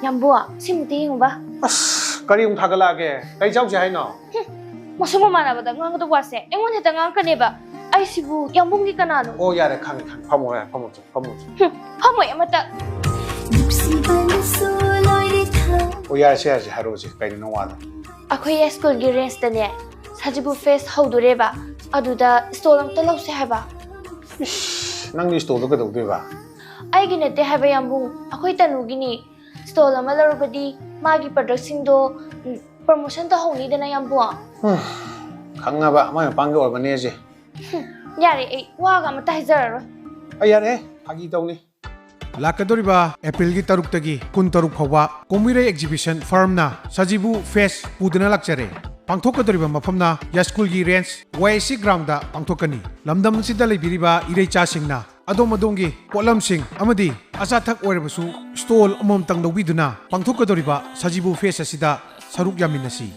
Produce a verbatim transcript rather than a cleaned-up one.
ꯌꯥꯝꯕꯨ, ꯁꯤꯃꯨꯛꯇ ꯌꯦꯡꯉꯨꯕ꯫ ꯑꯁ, ꯀꯔꯤ ꯑꯃꯨꯛ ꯊꯥꯒꯠꯂꯛꯑꯒꯦ? ꯀꯩ ꯆꯥꯎꯁꯦ ꯍꯥꯏꯅꯣ? ꯃꯁꯨꯡ ꯃꯃꯥꯟꯅꯕꯗ ꯉꯥꯡꯒꯗꯕ ꯋꯥꯁꯦ ꯑꯩꯉꯣꯟꯗ ꯍꯦꯛꯇ ꯉꯥꯡꯉꯛꯀꯅꯦꯕ꯫ ꯑꯩꯁꯤꯕꯨ ꯌꯥꯝꯕꯨꯡꯒꯤ ꯀꯅꯥꯅꯣ? ꯑꯣ, ꯌꯥꯔꯦ, ꯈꯪꯉꯦ, ꯈꯪꯉꯦ꯫ ꯐꯝꯃꯣ, ꯌꯥꯔꯦ, ꯐꯝꯃꯣ, ꯐꯝꯃꯣ꯫ ꯍꯨꯝ, ꯐꯝꯃꯣꯏ ꯑꯃꯇ꯫ ꯅꯨꯡꯁꯤꯕꯅꯁꯨ ꯂꯣꯏꯔꯦ ꯊꯥ ꯑꯣ, ꯌꯥꯔꯦꯁꯦ, ꯌꯥꯔꯦꯁꯦ, ꯍꯥꯏꯔꯛꯑꯣꯁꯦ, ꯀꯩꯅꯣ ꯅꯪ ꯋꯥꯗꯣ? ꯑꯩꯈꯣꯏ ꯁ꯭ꯀꯨꯜꯒꯤ ꯔꯦꯟꯖꯇꯅꯦ ꯁꯖꯤꯕꯨ ꯐꯦꯁ ꯍꯧꯗꯣꯔꯦꯕ, ꯑꯗꯨꯗ ꯁ꯭ꯇꯣꯜ ꯑꯝꯇ ꯂꯧꯁꯦ ꯍꯥꯏꯕ꯫ ꯏꯁ, ꯅꯪꯗꯤ ꯁ꯭ꯇꯣꯜꯗꯣ ꯀꯩꯗꯧꯗꯣꯏꯕ? ꯑꯩꯒꯤ ꯅꯠꯇꯦ ꯍꯥꯏꯕ ꯌꯥꯝꯕꯨꯡ, ꯑꯩꯈꯣꯏ ꯇꯅꯨꯒꯤꯅꯤ꯫ ꯁ꯭ꯇꯣꯜ ꯑꯃ ꯂꯧꯔꯕꯗꯤ ꯃꯥꯒꯤ ꯄ꯭ꯔꯗꯛꯁꯤꯡꯗꯣ ꯄ꯭ꯔꯃꯣꯁꯟ ꯇꯧꯍꯧꯅꯤꯗꯅ ꯌꯥꯝꯕꯨꯡ꯫ ꯍꯨꯝ, ꯈꯪꯉꯕ, ꯃꯥꯏ ꯃꯄꯥꯟꯒꯤ ꯑꯣꯏꯔꯝꯒꯅꯤ ꯑꯩꯁꯦ꯫ ꯌꯥꯔꯦ, ꯑꯩ ꯋꯥꯒ ꯑꯃꯇ ꯍꯥꯏꯖꯔꯔꯣꯏ꯫ ꯑꯩ ꯌꯥꯔꯦ, ꯐꯥꯒꯤ ꯇꯧꯅꯤ꯫ ꯂꯥꯛꯀꯗꯧꯔꯤꯕ ꯑꯦꯄ꯭ꯔꯤꯜꯒꯤ ꯇꯔꯨꯛꯇꯒꯤ ꯀꯨꯟꯇꯔꯨꯛ ꯐꯥꯎꯕ ꯀꯣꯃꯤꯔꯩ ꯑꯦꯛꯖꯤꯕꯤꯁꯟ ꯐꯥꯔꯝꯅ ꯁꯖꯤꯕꯨ ꯐꯦꯁ ꯄꯨꯗꯨꯅ ꯂꯥꯛꯆꯔꯦ꯫ ꯄꯥꯡꯊꯣꯛꯀꯗꯧꯔꯤꯕ ꯃꯐꯝꯅ ꯌꯥꯏꯁ꯭ꯀꯨꯜꯒꯤ ꯔꯦꯟꯖ ꯋꯥꯏ ꯑꯦꯁ ꯁꯤ ꯒ꯭ꯔꯥꯎꯟꯗ ꯄꯥꯡꯊꯣꯛꯀꯅꯤ꯫ ꯂꯝꯗꯝ ꯑꯁꯤꯗ ꯂꯩꯕꯤꯔꯤꯕ ꯏꯔꯩꯆꯥꯁꯤꯡꯅ ꯑꯗꯣꯝ ꯑꯗꯣꯝꯒꯤ ꯄꯣꯠꯂꯝꯁꯤꯡ ꯑꯃꯗꯤ ꯑꯆꯥ ꯑꯊꯛ ꯑꯣꯏꯔꯕꯁꯨ ꯁ꯭ꯇꯣꯜ ꯑꯃꯃꯝꯇꯪ ꯂꯧꯕꯤꯗꯨꯅ ꯄꯥꯡꯊꯣꯛꯀꯗꯧꯔꯤꯕ ꯁꯖꯤꯕꯨ ꯐꯦꯁ ꯑꯁꯤꯗ ꯁꯔꯨꯛ ꯌꯥꯃꯤꯟꯅꯁꯤ꯫